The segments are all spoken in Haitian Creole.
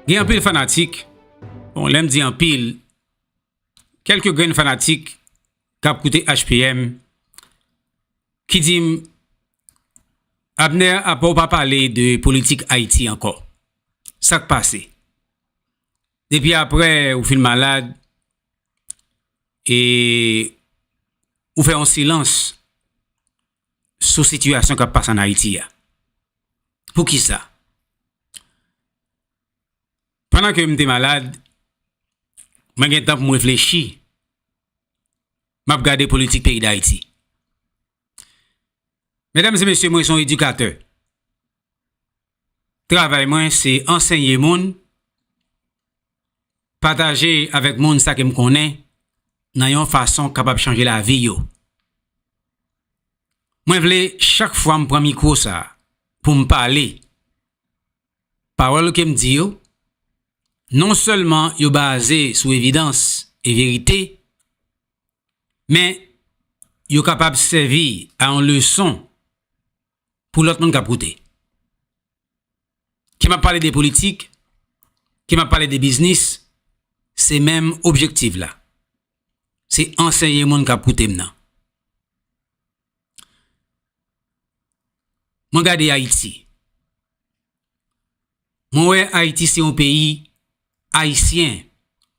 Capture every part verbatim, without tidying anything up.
Gen anpil fanatik, bon, lè m di anpil, kèlke grenn fanatik k ap koute H P M, ki di m, Abner, apa w pa pale de politik Ayiti ankò? Sa k pase? Depi apre ou fin malad, e ou fè yon silans sou sitiyasyon k ap pase ann Ayiti a. Poukisa? Pandan ke m te malad, mwen gen tan pou m reflechi, m ap gade politik peyi Dayiti. Medam e mesye, mwen se yon edikatè. Travay mwen se ansenye moun, pataje avèk moun sa ke m konnen nan yon fason k kapab chanje lavi yo. Mwen vle chak fwa m pran mikwo sa a pou m pale, pawòl ke m di yo, non sèlman yo baze sou evidans e verite, men yo kapab sèvi a yon leson pou lòt moun k ap koute. Ke m ap pale de politik, ke m ap pale de biznis, se menm objektif la. Se ansenye moun k ap koute m nan. Mwen gade Ayiti. Mwen wè Ayiti se yon peyi Ayisyen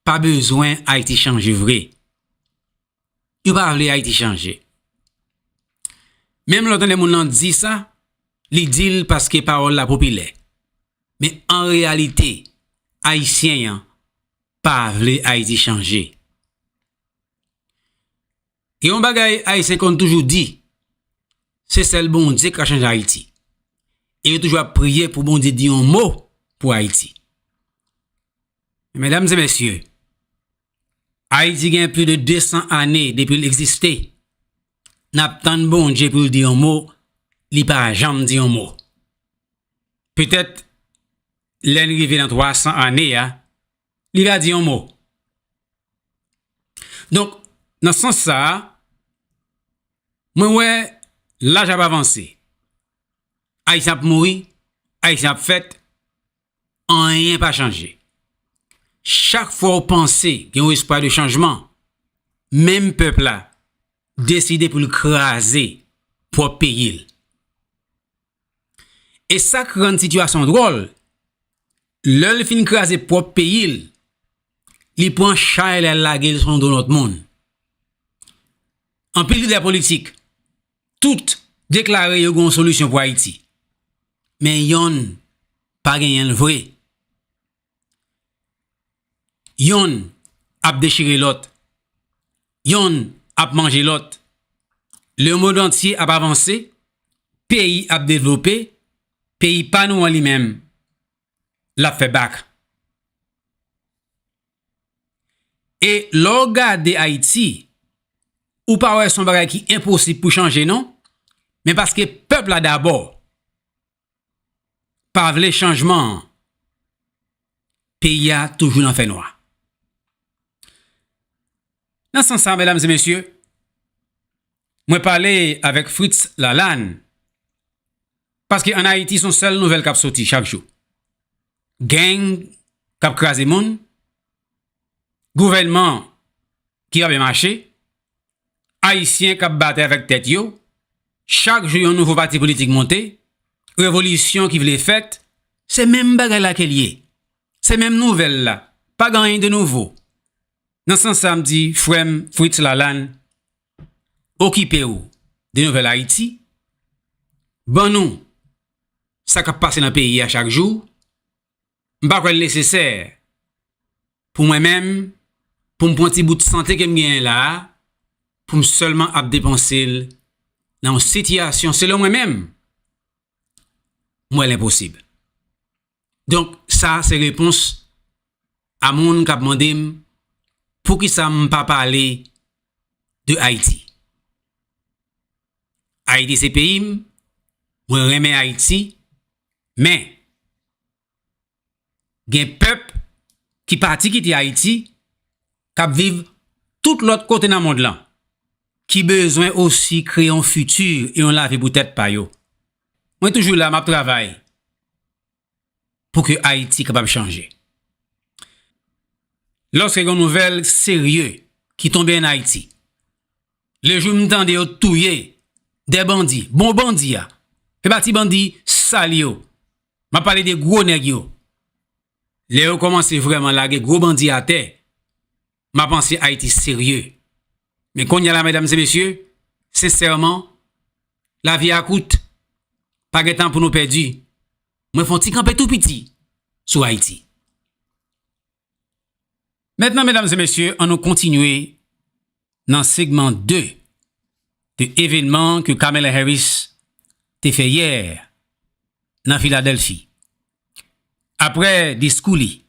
pa bezwen Ayiti chanje vre. Yo pa vle Ayiti chanje. Menm lè w tande moun nan di sa, li di l paske pawòl la popilè. Men an reyalite, Ayisyen an pa vle Ayiti chanje. Gen yon bagay Ayisyen konn toujou di, se sèl Bondye k ka chanje Ayiti. E yo toujou ap priye pou Bondye di yon mo pou Ayiti. Medam e mesye, Ayiti gen plis de de san ane depi l egziste. N ap tann Bondye pou l di yon mo, li pa janm di yon mo. Petèt, lè n rive nan twa san ane a, li va di yon mo. Donk, nan sans sa a, mwen wè laj ap avanse. Ayisyen ap mouri, Ayisyen ap fèt, anyen pa chanje. Chak fwa w panse gen yon espwa de chanjman, menm pèp la deside pou l kraze pwòp peyi l. E sa k rann sitiyasyon dwòl, lè l fin kraze pwòp peyi l, li pran chay l al lage l sou do lòt moun. Anpil lidè politik, tout deklare yo gen yon solisyon pou Ayiti. Men yonn pa genyen l vre. Yonn ap dechire lòt. Yonn ap manje lòt. Lemond antye ap avanse, peyi ap devlope, peyi pa nou an li menm, l ap fè bak. E lè w gade Ayiti, ou pa wè se yon bagay ki enposib pou chanje non, men paske pèp la dabò pa vle chanjman an, peyi a toujou nan fènwa. Nan sans sa, medam e mesye, mwen pale avèk Fritz Lalanne, paske ann Ayiti, se yon sèl nouvèl k ap soti chak jou. Gang k ap kraze moun, gouvènman ki pa byen mache, Ayisyen k ap batay avèk tèt yo, chak jou yon nouvo pati politik monte, revolisyon ki vle fèt, se menm bagay la ke l ye. Se menm nouvèl la, pa gen anyen de nouvo. Nan sans sa, m di frè m Fritz Lalanne, okipe w de nouvèl Ayiti, ban nou sa k ap pase nan peyi a chak jou. M pa kwè l nesesè pou mwen menm, pou m pran ti bout sante ke m genyen la a, pou m sèlman ap depanse l nan yon sitiyasyon, selon mwen menm, m wè l enposib. Donk, sa se repons a moun k ap mande m poukisa m pa pale de Ayiti. Ayiti se peyi m, mwen renmen Ayiti, men gen pèp ki pati kite Ayiti, k ap viv tout lòt kote nan mond lan, ki bezwen osi kreye yon fiti e yon lavi pou tèt pa yo. Mwen toujou la, m ap travay pou ke Ayiti kapab chanje. Lòske gen yon nouvèl serye ki tonbe ann Ayiti, lejou m tande yo touye de bandi, bon bandi a, se pa ti bandi sal yo, m ap pale de gwo nèg yo. Lè yo kòmanse vrèman lage gwo bandi atè, m a panse Ayiti serye. Men kounye a la, medam e mesye, sensèman, lavi a kout, pa gen tan pou nou pèdi. Mwen fè yon ti kanpe tou piti sou Ayiti. Mentnan, medam e mesye, ann nou kontinye nan segman de de evènman ke Kamala Harris te fè yè nan Filadèlfi. Aprè diskou li,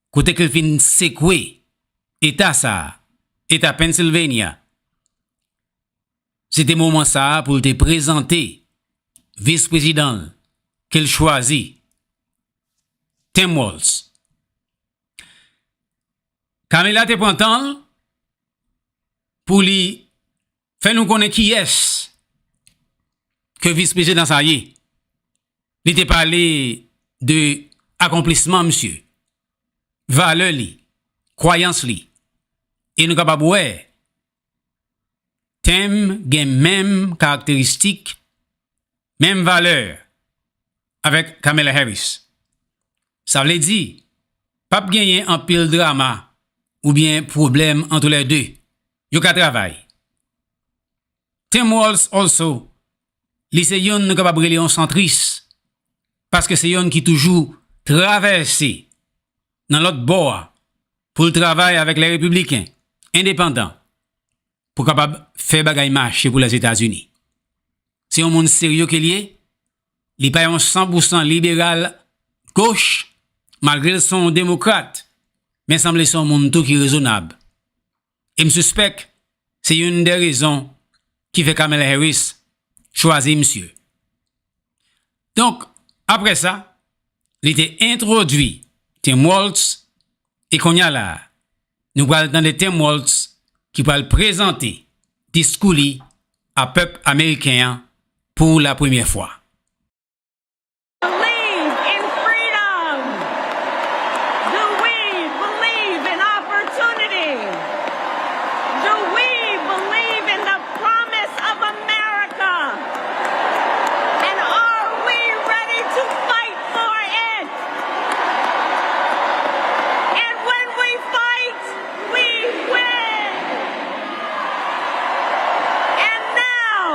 kote ke l fin sekwe eta sa a, eta Pennsylvania, se te moman sa a pou l te prezante vis prezidan l ke l chwazi, Tim Walz. Kamala te pran tan l pou li fè nou konnen kiyès ke vis prezidan sa ye. Li te pale de akonplisman misye, valè li, kwayans li. E nou kapab wè Tim gen menm karakteristik, menm valè avèk Kamala Harris. Sa vle di, p ap genyen anpil drama oubyen pwoblèm ant lè de. Yo ka travay. Tim Walz also, li se youn nou kapab rele yon santris, paske se youn ki toujou travèse nan lòt bò a pou l travay avèk lè repibliken endepandan pou kapab fè bagay mache pou Lèzetazini. Se yon moun serye ke l ye, li pa yon san pou san liberal goch, malgre l se yon demokrat, men sanble se yon moun tou ki rezonab. E m sispèk se youn dè rezon ki fè Kamala Harris chwazi misye. Donk, aprè sa, li te entwodui Tim Walz, e kounye a la a, nou pral tande Tim Walz ki pral prezante diskou li a pèp ameriken an pou la premyè fwa. Believe in freedom? Do we believe in opportunity? Do we believe in the promise of America? And are we ready to fight for it? And when we fight, we win. And now,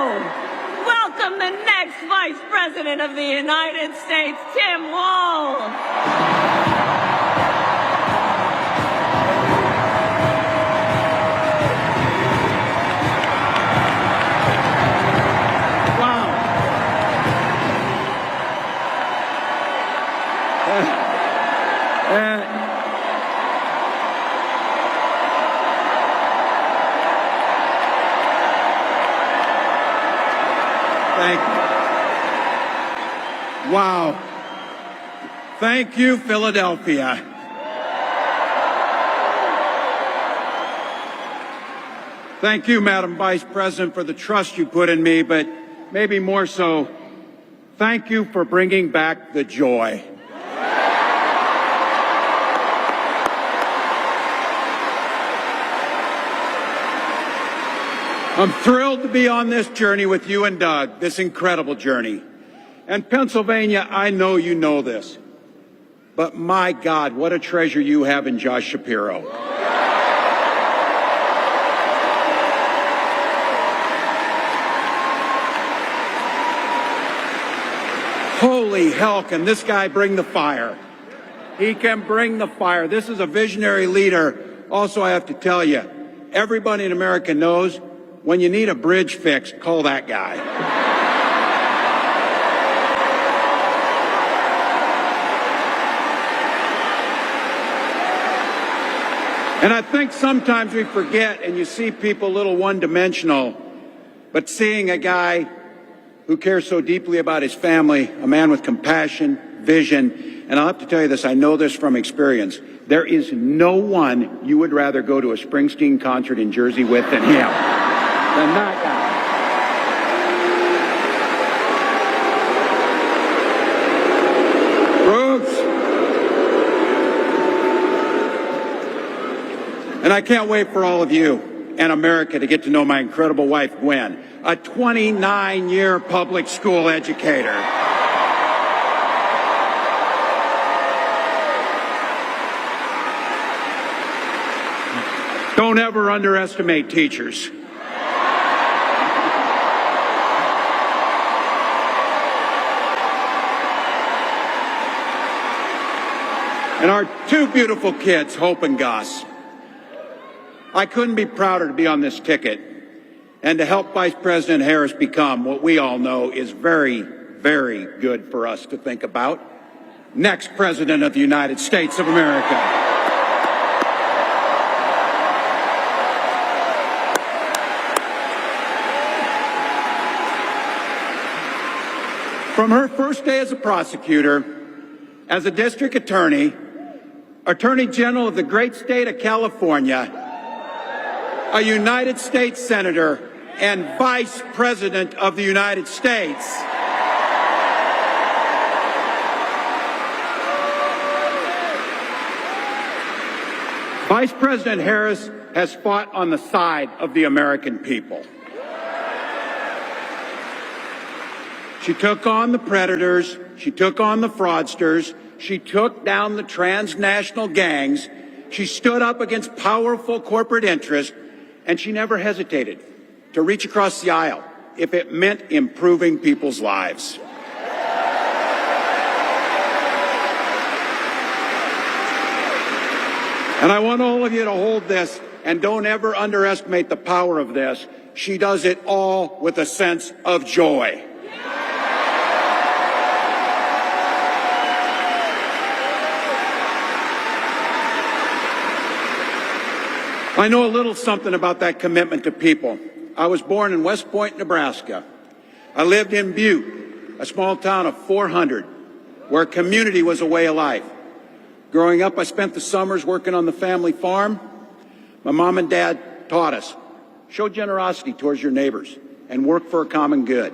welcome the next Vice President of the United States, Tim Walz. Wow. Uh, uh, Thank you. Wow. Thank you, Philadelphia. Thank you, Madam Vice President, for the trust you put in me, but maybe more so, thank you for bringing back the joy. I'm thrilled to be on this journey with you and Doug, this incredible journey. And Pennsylvania, I know you know this, but my God, what a treasure you have in Josh Shapiro. Holy hell, can this guy bring the fire? He can bring the fire. This is a visionary leader. Also, I have to tell you, everybody in America knows when you need a bridge fixed, call that guy. And I think sometimes we forget, and you see people a little one dimensional, but seeing a guy who cares so deeply about his family, a man with compassion, vision, and I'll have to tell you this, I know this from experience. There is no one you would rather go to a Springsteen concert in Jersey with than him, than that guy. Brooks. And I can't wait for all of you and America to get to know my incredible wife, Gwen, a twenty-nine year public school educator. Don't ever underestimate teachers. And our two beautiful kids, Hope and Gus. I couldn't be prouder to be on this ticket and to help Vice President Harris become what we all know is very, very good for us to think about, next President of the United States of America. From her first day as a prosecutor, as a district attorney, Attorney General of the great state of California, a United States Senator, and Vice President of the United States. Vice President Harris has fought on the side of the American people. She took on the predators, she took on the fraudsters, she took down the transnational gangs, she stood up against powerful corporate interests, and she never hesitated to reach across the aisle if it meant improving people's lives. And I want all of you to hold this and don't ever underestimate the power of this. She does it all with a sense of joy. I know a little something about that commitment to people. I was born in West Point, Nebraska. I lived in Butte, a small town of four hundred, where community was a way of life. Growing up, I spent the summers working on the family farm. My mom and dad taught us, show generosity towards your neighbors and work for a common good.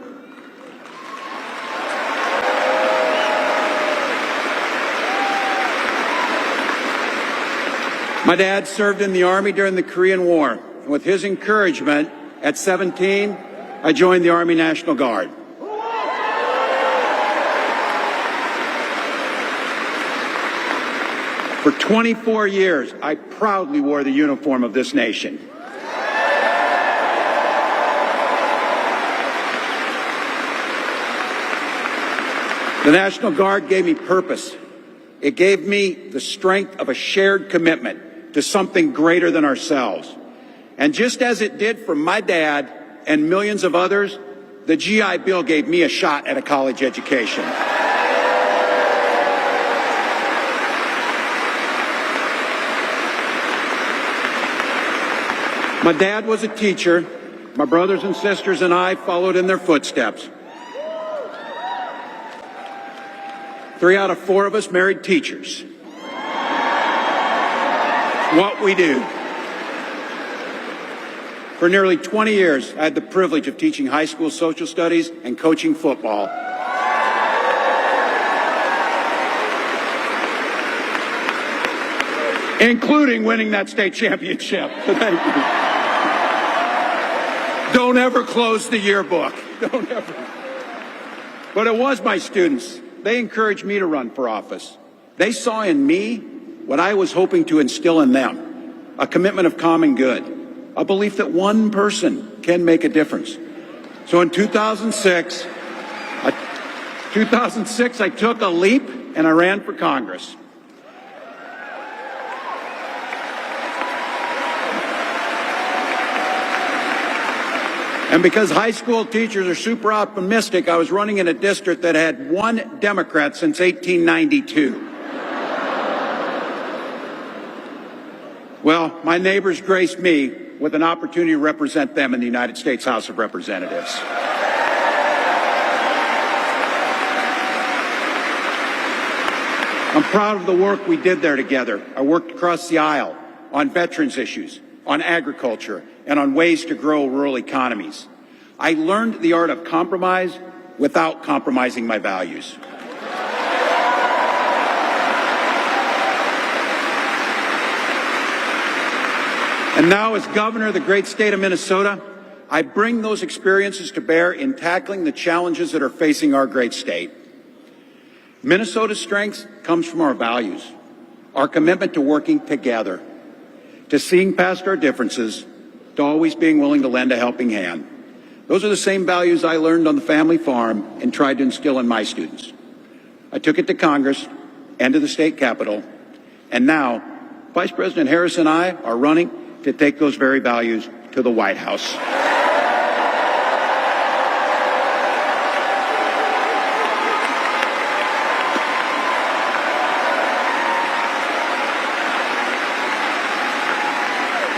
My dad served in the Army during the Korean War, and with his encouragement, at seventeen, I joined the Army National Guard. For twenty-four years, I proudly wore the uniform of this nation. The National Guard gave me purpose. It gave me the strength of a shared commitment to something greater than ourselves. And just as it did for my dad and millions of others, the G I Bill gave me a shot at a college education. My dad was a teacher. My brothers and sisters and I followed in their footsteps. Three out of four of us married teachers. What we do. For nearly twenty years, I had the privilege of teaching high school social studies and coaching football, including winning that state championship. Thank you. Don't ever close the yearbook. Don't ever. But it was my students. They encouraged me to run for office. They saw in me what I was hoping to instill in them, a commitment of common good, a belief that one person can make a difference. So in two thousand six, I, two thousand six, I took a leap and I ran for Congress. And because high school teachers are super optimistic, I was running in a district that had one Democrat since eighteen ninety-two. Well, my neighbors graced me with an opportunity to represent them in the United States House of Representatives. I'm proud of the work we did there together. I worked across the aisle on veterans issues, on agriculture, and on ways to grow rural economies. I learned the art of compromise without compromising my values. And now, as governor of the great state of Minnesota, I bring those experiences to bear in tackling the challenges that are facing our great state. Minnesota's strength comes from our values, our commitment to working together, to seeing past our differences, to always being willing to lend a helping hand. Those are the same values I learned on the family farm and tried to instill in my students. I took it to Congress and to the state capitol, and now Vice President Harris and I are running to take those very values to the White House.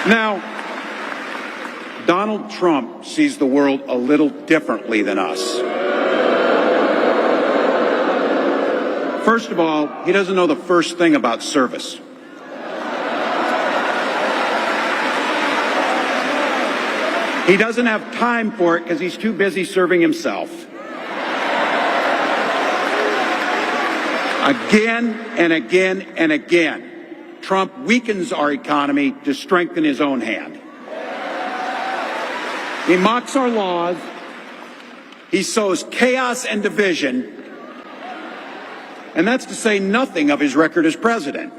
Now, Donald Trump sees the world a little differently than us. First of all, he doesn't know the first thing about service. He doesn't have time for it because he's too busy serving himself. Again and again and again, Trump weakens our economy to strengthen his own hand. He mocks our laws. He sows chaos and division. And that's to say nothing of his record as president.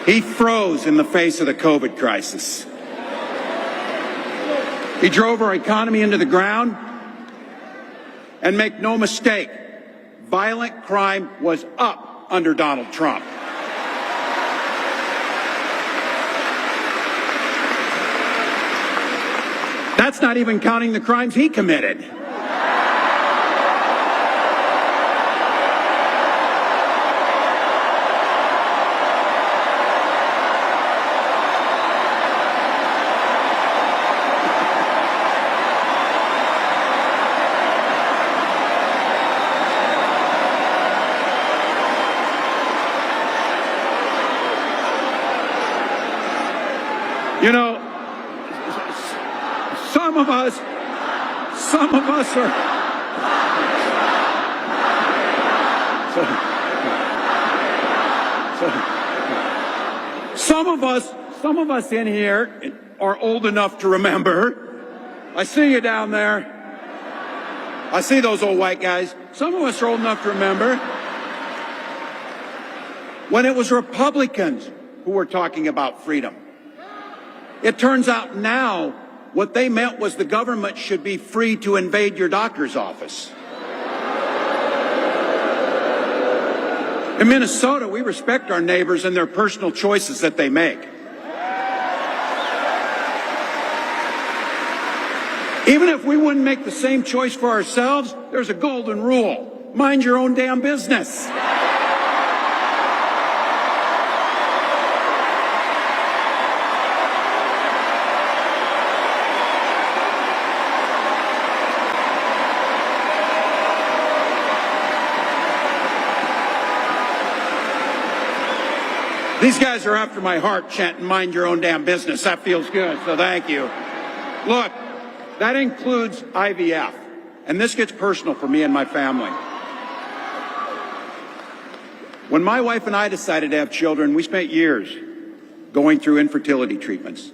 He froze in the face of the COVID crisis. He drove our economy into the ground. And make no mistake, violent crime was up under Donald Trump. That's not even counting the crimes he committed. You know, some of us, some of us are, so, so, some of us, some of us in here are old enough to remember. I see you down there. I see those old white guys. Some of us are old enough to remember when it was Republicans who were talking about freedom. It turns out now what they meant was the government should be free to invade your doctor's office. In Minnesota, we respect our neighbors and their personal choices that they make. Even if we wouldn't make the same choice for ourselves, there's a golden rule: mind your own damn business. These guys are after my heart, chanting "Mind your own damn business." That feels good, so thank you. Look, that includes I V F, and this gets personal for me and my family. When my wife and I decided to have children, we spent years going through infertility treatments.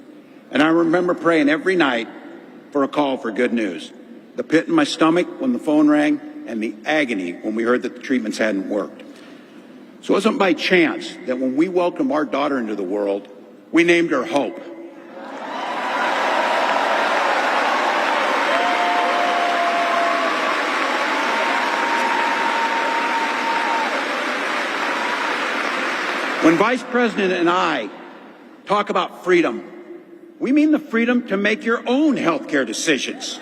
And I remember praying every night for a call for good news. The pit in my stomach when the phone rang, and the agony when we heard that the treatments hadn't worked. So it wasn't by chance that when we welcomed our daughter into the world, we named her Hope. When Vice President and I talk about freedom, we mean the freedom to make your own health care decisions.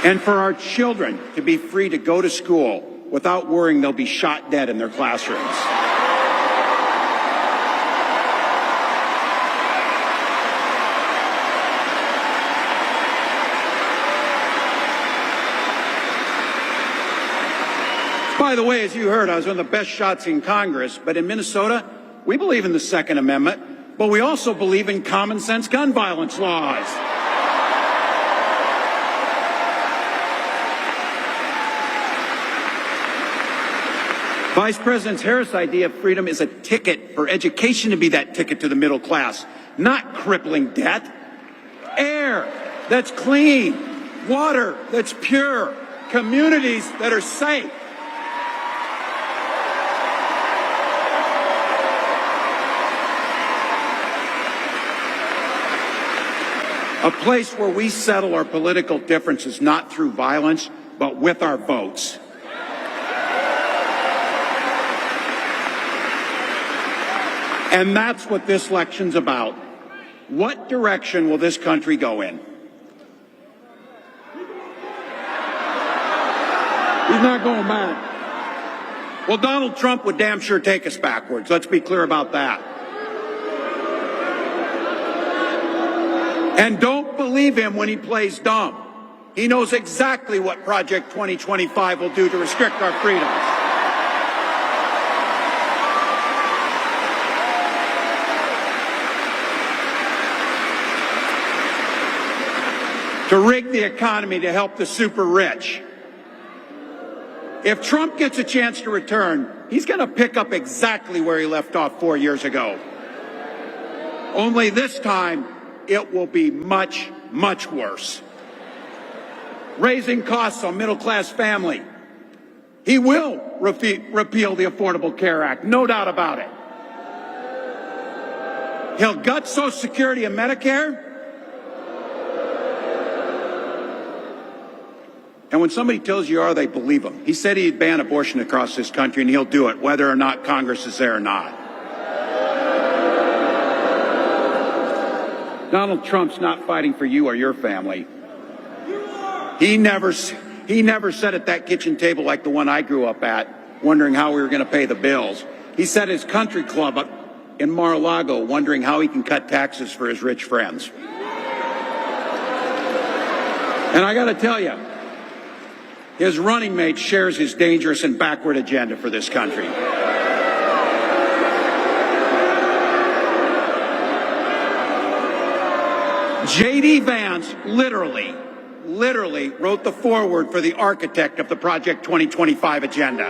And for our children to be free to go to school without worrying they'll be shot dead in their classrooms. By the way, as you heard, I was one of the best shots in Congress, but in Minnesota, we believe in the Second Amendment, but we also believe in common sense gun violence laws. Vice President Harris' idea of freedom is a ticket for education to be that ticket to the middle class, not crippling debt. Air that's clean, water that's pure, communities that are safe. A place where we settle our political differences not through violence, but with our votes. And that's what this election's about. What direction will this country go in? He's not going back. Well, Donald Trump would damn sure take us backwards. Let's be clear about that. And don't believe him when he plays dumb. He knows exactly what Project twenty twenty-five will do to restrict our freedoms. To rig the economy to help the super rich. If Trump gets a chance to return, he's going to pick up exactly where he left off four years ago. Only this time, it will be much, much worse. Raising costs on middle class family. He will refe- repeal the Affordable Care Act, no doubt about it. He'll gut Social Security and Medicare. And when somebody tells you you are, they believe him. He said he'd ban abortion across this country, and he'll do it, whether or not Congress is there or not. Donald Trump's not fighting for you or your family. He never, s- he never sat at that kitchen table like the one I grew up at, wondering how we were going to pay the bills. He sat at his country club up in Mar-a-Lago, wondering how he can cut taxes for his rich friends. And I got to tell you, his running mate shares his dangerous and backward agenda for this country. J D Vance literally, literally wrote the foreword for the architect of the Project twenty twenty-five agenda.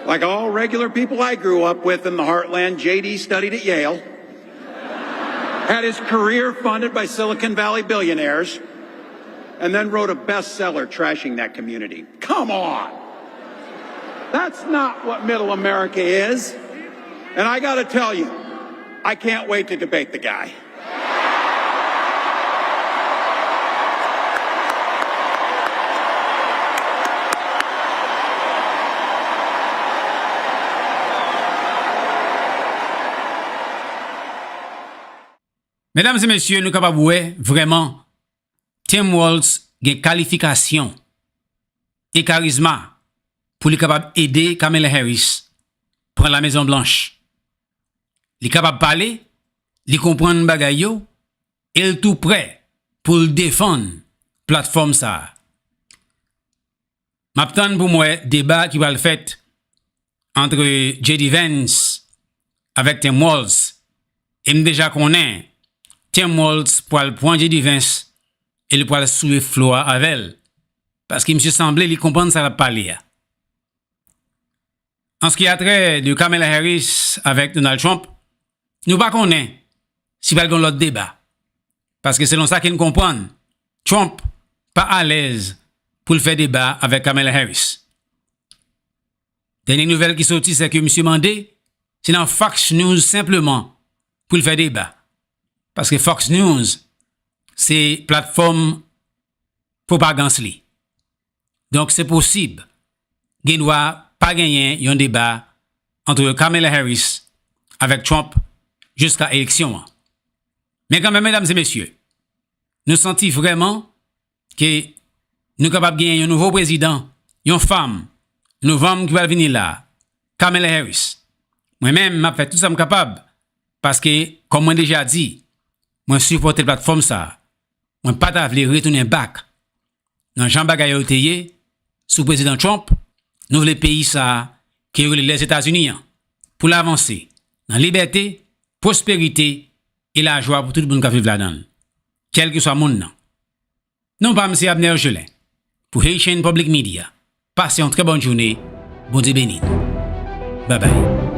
Like all regular people I grew up with in the heartland, J D studied at Yale, had his career funded by Silicon Valley billionaires, and then wrote a bestseller trashing that community. Come on! That's not what middle America is. And I got to tell you, I can't wait to debate the guy. Medam e mesye, nou kapab wè vrèman Tim Walz gen kalifikasyon e karizma pou li kapab ede Kamala Harris pran La Mezon Blanch. Li kapab pale, li konprann bagay yo, e l tou prè pou l defann platfòm sa a. M ap tann pou m wè deba ki pral fèt ant J D Vance avèk Tim Walz, e m deja konnen Tim Walz pral pran J D Vance e li pral souye flo a avè l, paske misye sanble li konprann sa l ap pale a. An ce qui a trait de Kamala Harris avèk Donald Trump, nou pa konnen si pral gen yon lòt deba. Paske selon sa ke n konprann, Trump pa alèz pou l fè deba avèk Kamala Harris. Dènye nouvèl ki soti, se ke misye mande, se nan Fox News senpleman pou l fè deba. Paske Fox News se platfòm pwopagans li. Donk, se posib, gen dwa pa genyen yon deba ant Kamala Harris avèk Trump jiska eleksyon an. Men kanmenm, medam e mesye, nou santi vrèman ke nou kapab genyen yon nouvo prezidan, yon fanm, novanm ki pral vini la, Kamala Harris. Mwen menm, m ap fè tout sa m kapab, paske, kòm mwen deja di, mwen sipòte platfòm sa a. Mwen pa ta vle retounen back nan jan bagay yo te ye sou Prezidan Trump. Nou vle peyi sa a ke yo rele Lèzetazini an pou l avanse nan libète, pwosperite e lajwa pou tout moun k ap viv ladan l, kèlkeswa moun nan. Non pa m se Abner Gelin. Pou Haitian Public Media, pase yon trè bòn jounen. Bondye beni nou. Babay.